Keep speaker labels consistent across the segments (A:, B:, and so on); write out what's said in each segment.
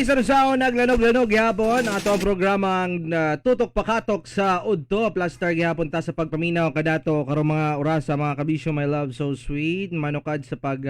A: Bisan sa naglanog-lanog gihapon ang ato programang Tutok Pakatok sa Udto. Plaster gihapon ta sa pagpaminaw kadato karong mga orasa, mga kabisyo, my love, so sweet, manukad sa pag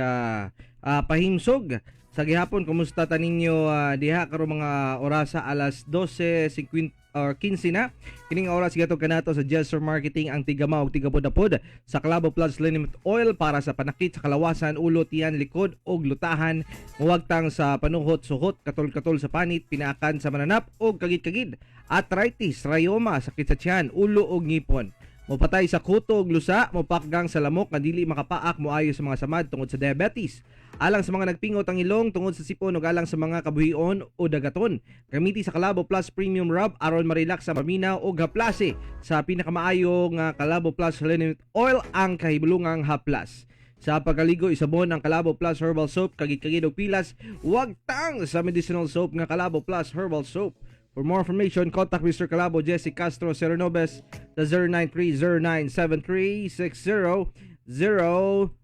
A: pahimsog sa gihapon. Kumusta ta ninyo diha karong mga orasa? Alas 12:50 or 15 na kining oras gihatod kanato sa Gesture Marketing, ang tigama og tigapod-apod sa Kalabo Plus Liniment Oil para sa panakit sa kalawasan, ulo, tiyan, likod ug lutahan, muwagtang sa panuhot, suhot, katol-katol sa panit, pinaakan sa mananap ug kagid-kagid, arthritis, rayoma, sakit sa tiyan, ulo ug ngipon, mopatay sa kuto ug lusa, mopakgang sa lamok nga dili makapaak, moayo sa mga samad tungod sa diabetes, alang sa mga nagpingot ang ilong tungod sa sipon ug alang sa mga kabuhion o dagaton. Gamiti sa Kalabo Plus Premium Rub aron marelax sa paminaw ug haplase sa pinakamaayo nga Kalabo Plus Liniment Oil ang kahibulungang haplas. Sa pagkaligo, isabon ang Kalabo Plus Herbal Soap, kagid-kagid og pilas, wagtang sa medicinal soap nga Kalabo Plus Herbal Soap. For more information, contact Mr. Kalabo Jesse Castro Serenobes sa 09309736009.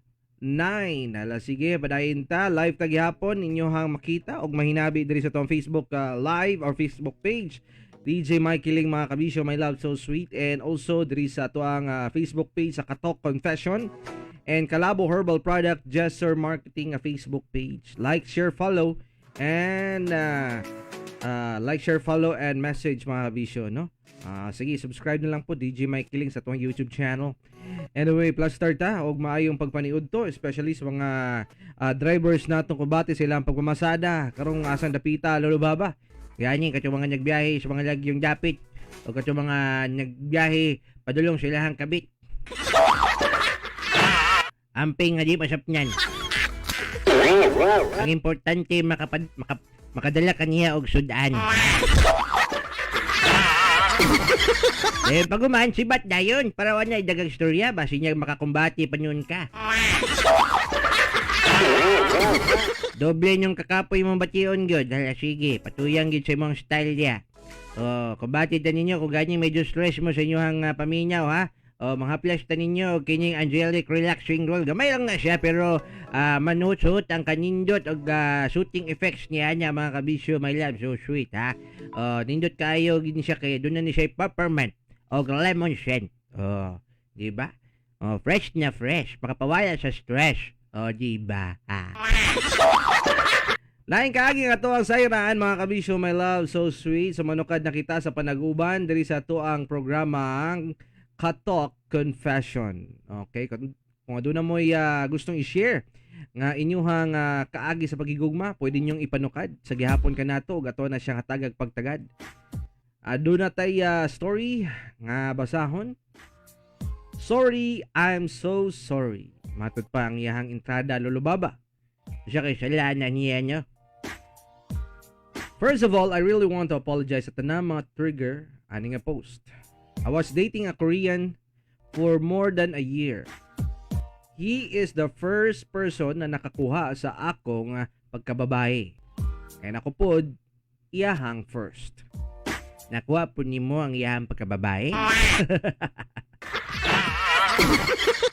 A: Ala, sige, padayon ta. Live ta gihapon, inyohang makita og mahinabi diri sa atong Facebook live or Facebook page. DJ Mikey Ling, mga kabisyo, my love, so sweet. And also diri sa atoang Facebook page sa Katok Confession and Kalabo Herbal Product Jesser Marketing Facebook page. Like, share, follow and like, share, follow and message, mga kabisyo, no? Sige, subscribe na lang po DJ Mike Ling sa atong YouTube channel. Anyway, plus start ta og maayong pagpaniud to, especially sa mga drivers natong kubate sa ilang pagmamasada karong asang dapita, lolo baba.
B: Gani kato mga nagbiyahe sa mga lagyong dapit o kato mga nagbiyahe padulong sa ilahang kabit. Amping nga di masapnan. Ang importante makadala kaniya og sudan. Eh, pag sibat dayon para wala dagang istorya basi niya makakumbati pa yun ka. Doble yung kakapoy mong bation gyud. Hala, sige, patuyang gyud sa imong style diya. Oh, kumbati ta ninyo kung ganyan medyo stress mo sa inyong paminaw, ha. Oh, mga ta ninyo og kining angelic relaxing roll. Gamay lang na siya pero manutsot ang kanindot og shooting effects niya niya, mga kabisyo, my love, so sweet, ha. Oh, nindot kayo gini siya kay doon na ni siya peppermint og lemon scent. Oh, di ba? Oh, fresh na fresh, makapawala sa stress. Oh, di ba? Ah.
A: Laing kaagi nga to ang sayraan, mga kabisyo, my love, so sweet. So manukad na kita sa panaguban diri sa ato ang programang Katok Confession. Okay, kung aduna mo'y gustong i-share nga inyuhang kaagi sa pagigugma, pwede ninyong ipanukad sa gihapon kanato ug ato na siyang hatagag pagtagad. Aduna tay story nga basahon. "Sorry, I'm so sorry." Matod pa ang iyahang entrada, lolo baba.
B: Siya kay salanan niya nyo.
A: First of all, I really want to apologize sa tanang mga trigger ani nga post. I was dating a Korean for more than a year. He is the first person na nakakuha sa akong pagkababae. And ako pod, iyahang first.
B: Nakuha po nimo ang iyahang pagkababae?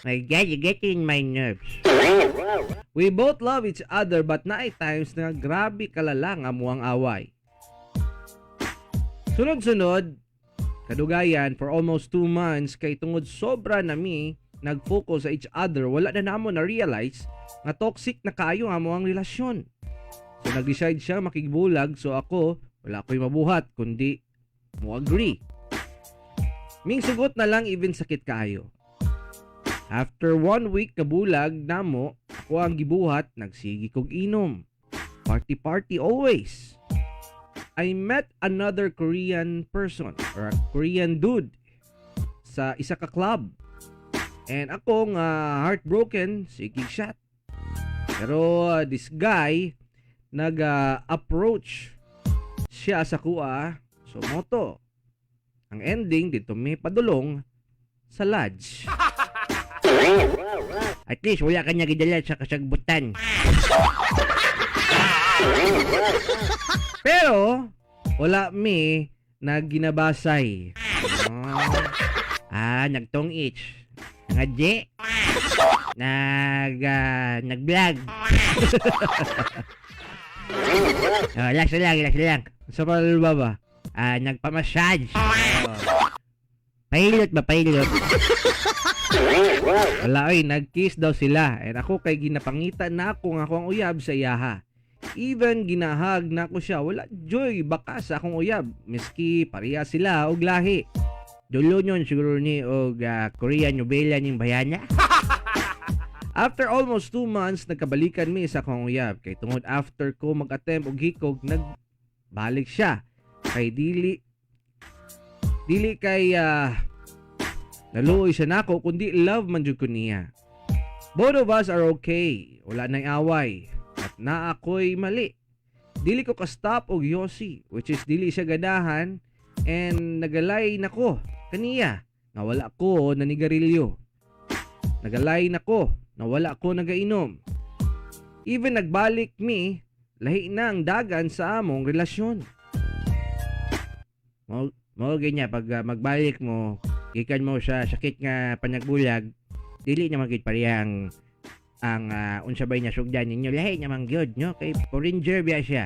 B: My God, you're getting my nerves.
A: We both love each other but naay times na grabe kalala nga amoang away. Sunod-sunod, kadugayan for almost 2 months kay tungod sobra nami nag-focus sa each other, wala na namo na-realize nga toxic na kaayo ang amoang relasyon. So nag-decide siya makigbulag, so ako wala ko'y mabuhat kundi mo agree. Ming sugot na lang even sakit kaayo. After one week kabulag namo, ako ang gibuhat, nagsigi kog inom. Party party always. I met another Korean person or a Korean dude sa isa ka club. And ako nga heartbroken, sige shot. Pero this guy nag-approach siya sa kuha, so moto. Ang ending dito may padulong sa lodge.
B: At least wala ka niya gidala sa kasagbutan.
A: Pero wala mi nagginabasay.
B: Oh. Ah, nagtong itch. Nangadji. Nag-vlog. Oh, last na lang, last na lang.
A: Sa pa, Lolo Baba?
B: Ah, nagpamassage. Oh. Pahilot ba, pahilot?
A: Wala oy, nag-kiss daw sila. And ako kay ginapangita na ako nga akong uyab sa iyaha. Even ginahag na ako siya, wala joy baka sa akong uyab. Miski pareha sila og lahi.
B: Dulo yun siguro ni og Korean novela ning bayana.
A: After almost 2 months, nagkabalikan mi sa akong uyab. Kay tungod after ko mag-attempt og hikog, nagbalik siya. Kay dili dili kay naluoy siya nako kundi love man jud ko niya. Both of us are okay. Wala nang away. At naa ako'y mali. Dili ko ka-stop og yosi, which is dili siya ganahan and nagalay nako kaniya nga wala ko nanigarilyo. Nagalay nako na wala ko nagainom. Even nagbalik mi, lahi na ang dagan sa among relasyon.
B: Mao mao ganyan pag magbalik mo gikan mo sa sakit nga panagbulag, dili na man gyud pareha ang unsa bay nasugdan ninyo, lahi naman gyud, no, kay foreigner biya siya.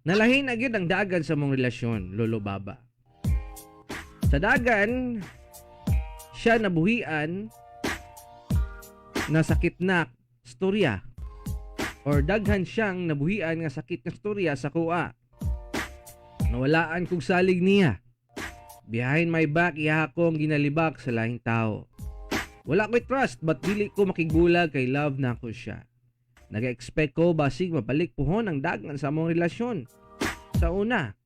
A: Nalahi na gyud ang dagan sa among relasyon, Lolo Baba. Sa dagan, siya nabuhian na sakit na storya or daghan siyang nabuhian nga sakit nga storya sa kuha. Nawalaan kog salig niya. Behind my back, iya akong ginalibak sa lahing tao. Wala ko'y trust but dili ko makigbulag kay love na ako siya. Naga-expect ko basig mabalik puhon ang dagan sa among relasyon sa una.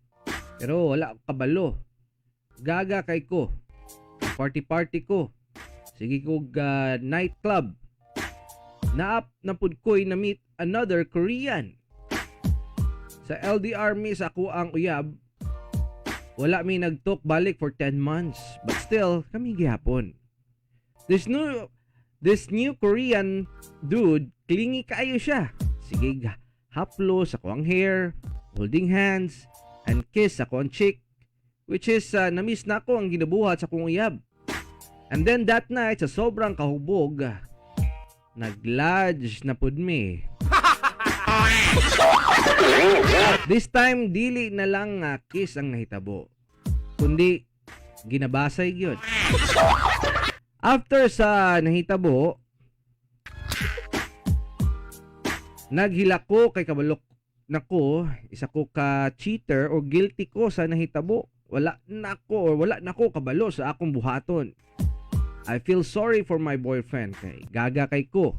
A: Pero wala ko kabalo. Gaga kay ko. Party-party ko. Sige ko nightclub. Naap na pud ko'y na-meet another Korean. Sa LDR mi sa ako ang uyab, wala mi nag-talk balik for 10 months. But still, kami gihapon. This new Korean dude, clingy kaayo siya. Sige, haplo sa kuang hair, holding hands, and kiss sa kuang cheek, which is, na-miss na ako ang ginabuhat sa kong uyab. And then that night, sa sobrang kahubog, nag-lodge na pud mi. This time, dili na lang nga kiss ang nahitabo, kundi ginabasay gyud. After sa nahitabo, naghilak ko kay kabalok nako, isa ko ka cheater or guilty ko sa nahitabo. Wala na ako or wala na ko kabalo sa akong buhaton. I feel sorry for my boyfriend kay gaga kay ko.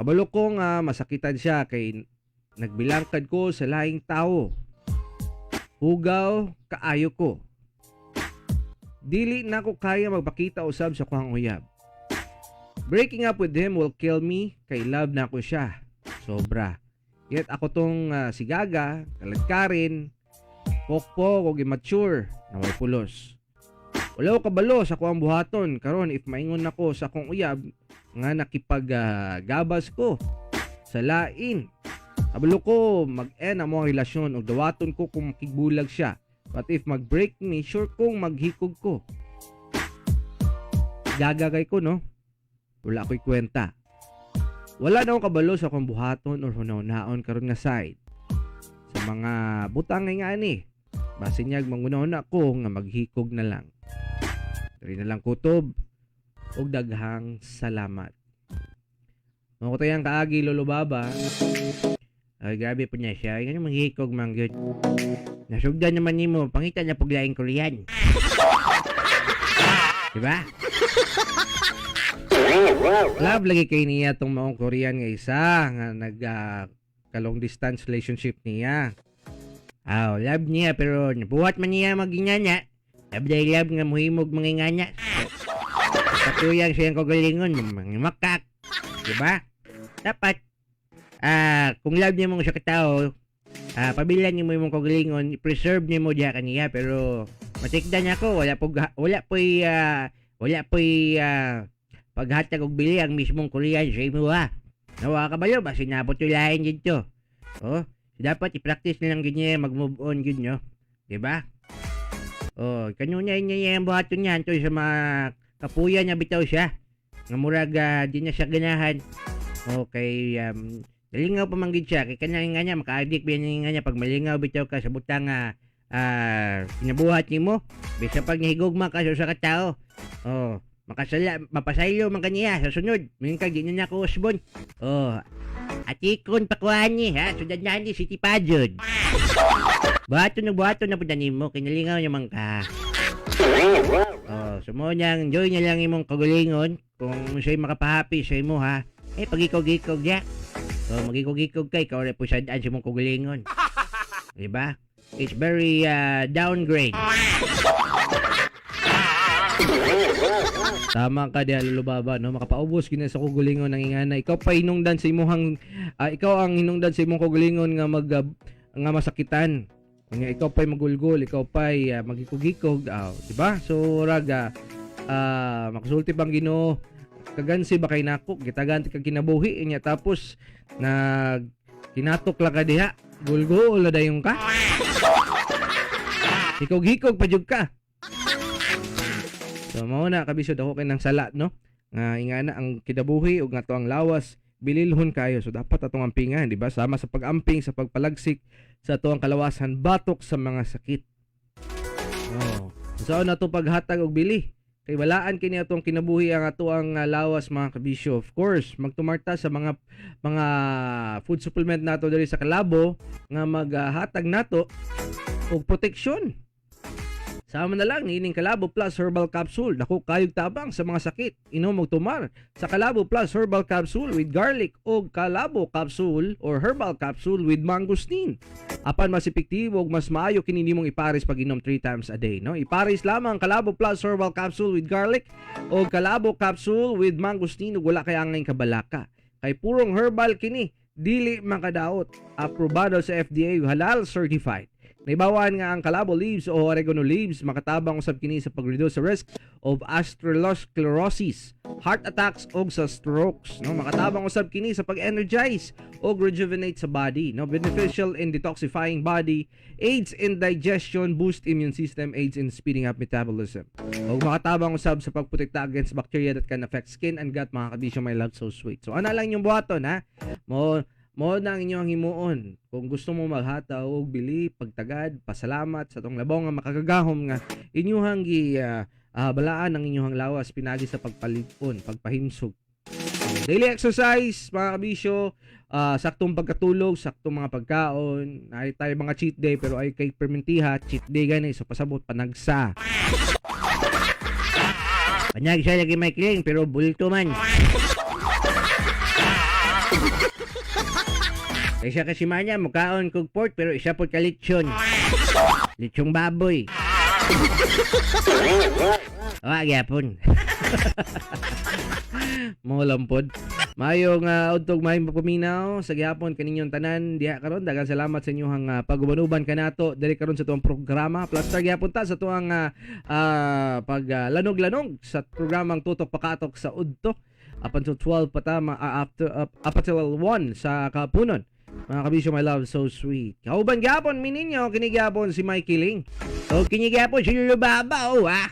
A: Kabalo ko nga masakitan siya kay nagbilangkad ko sa lahing tao. Hugaw kaayo ko. Dili na ko kaya magpakita usab sa kuhang uyab. Breaking up with him will kill me kay love na ko siya. Sobra. Yet ako tong si Gaga, kaladkarin, pokpok og immature na way pulos. Wala ko kabalo sa kuang buhaton karon if maingon nako sa akong uyab nga nakipag gabas ko sa lain. Kabalo ko mag-end ang mga relasyon og dawaton ko kung makigbulag siya. But if mag-break me, sure kong maghikog ko. Gaga kay ko, no? Wala ko'y kwenta. Wala na akong kabalo sa akong buhaton or hunahunaon karon nga side. Sa mga butang nga ani. Basin niyag mangunahuna ko nga maghikog na lang. Diri na lang, kutob ug daghang salamat. Mga kutayang kaagi, Lolo Baba.
B: Ay, grabe po niya siya. Ay, ganun manghikog man gyud. Nasugdan naman nimo, pangita na pug laing Korean. Diba?
A: Love lagi kay niya tong maong Korean nga isa nga nag ka-long distance relationship niya.
B: Aw, love niya pero nabuhat man niya magingana. Love day love nga muhimog mangingana. Patuyang siyang kagalingon, mga makak. Diba? Dapat, kung love niya mo sa katao, pabilan niyo mo imong kagalingon, preserve niyo mo diha kaniya, pero matikdan niya ko, wala po'y paghatag og bili ang mismong Korean sa imo ha. Nawa ka ba yun? Basta sinabot yung lain dito. Oh, dapat i-practice na lang ganyan, mag-move on yun, no? Diba? Oh, kanunay niya yung buhaton niya to sa mga kapuya niya bitaw siya. Nga murag di na siya ganahan. Okay, nalingaw pa man gid siya kay kanang nga niya maka-addict biyan nga niya pag malingaw bitaw ka sa butang nga kinabuhat nimo, bisa pag nahigugma ka sa usa ka tawo. Oh, makasala, mapasaylo man kaniya sa sunod. Mingon kag di na nako usbon. Oh, atikon pakuan ni ha, sudad na ni City Pajud. Buhaton na buhaton na pud nimo kay nalingaw niya man ka. Oh, so mo niyang enjoy niya lang imong kagalingon kung siya'y makapahappy sa imo ha. Eh pagikog-ikog ya. So magikog-ikog kay ikaw ra po sad-an sa imong kagalingon. Diba? It's very downgrade.
A: Tama ka diha, Lolo Baba, no? Makapaubos gina sa kugulingon ang ingana. Ikaw pa hinungdan sa imuhang ikaw ang hinungdan sa imong kugulingon nga mag nga masakitan. Nga ikaw pa'y magulgol, ikaw pa'y magikog-ikog, di ba? So raga makasulti pang Ginoo, kagansi ba kay nako, gitagan ti kag kinabuhi niya, tapos nag kinatok lang ka diha, gulgol na dayon ka. Hikog-hikog pa jud ka. So mao na, kabisyo, dako kay ng sala, no? Nga ingana ang kinabuhi ug nga ang lawas bililhon kayo. So dapat atong ampingan, di ba? Sama sa pag-amping, sa pagpalagsik sa atong kalawasan batok sa mga sakit. Oh. So na to paghatag og bili. Kay walaan kini atong kinabuhi ang ato ang lawas, mga kabisyo. Of course, magtumarta sa mga food supplement nato diri sa Kalabo nga maghatag nato og proteksyon. Sama na lang niining Kalabo Plus Herbal Capsule. Dako kayog tabang sa mga sakit. Inom og tumar sa Kalabo Plus Herbal Capsule with garlic o Kalabo Capsule or Herbal Capsule with mangosteen. Apan mas epektibo ug mas maayo kini nimong ipares pag inom 3 times a day, no? Ipares lamang ang Kalabo Plus Herbal Capsule with garlic o Kalabo Capsule with mangosteen ug wala kay angay kabalaka. Kay purong herbal kini, dili makadaot. Aprobado sa FDA ug halal certified. Naibawan nga ang Kalabo leaves o oregano leaves makatabang usab kini sa pag-reduce sa risk of atherosclerosis, heart attacks og sa strokes, no? Makatabang usab kini sa pag-energize og rejuvenate sa body, no? Beneficial in detoxifying body, aids in digestion, boost immune system, aids in speeding up metabolism. Og makatabang usab sa pagprotekta against bacteria that can affect skin and gut, mga kabisyo, my love, so sweet. So ana lang yung buhaton ha. Mo mo na ang inyong himuon. Kung gusto mo maghata og bili, pagtagad, pasalamat sa atong labaw nga makagagahom nga inyuhang gi balaan ang inyuhang lawas pinagi sa pagpalig-on, pagpahimsog. Daily exercise, mga kabisyo, saktong pagkatulog, saktong mga pagkaon, ay tayo mga cheat day pero ay kay permentiha, cheat day gani, so pasabot panagsa.
B: Panagsa lagi may kiling pero bulto man. Kaysa kasi manya, mukaon kog pork pero isa pod ka lechon. Lechong baboy. Wa gyapon.
A: Mo lampod. Maayong udtog, maayong pagpaminaw sa gihapon kaninyong tanan diha karon. Daghang salamat sa inyong paguban-uban kanato diri karon sa tuang programa. Plus gihapon ta sa tuang paglanog-lanog sa programang Tutok Pakatok sa Udto up until 12 patama after up until 1 sa kapunon. Mga kabisyo, my love, so sweet. Kauban gihapon mi ninyo, kini gihapon si Mikey Ling.
B: O kini gyapon si Lolo Baba, oh ah.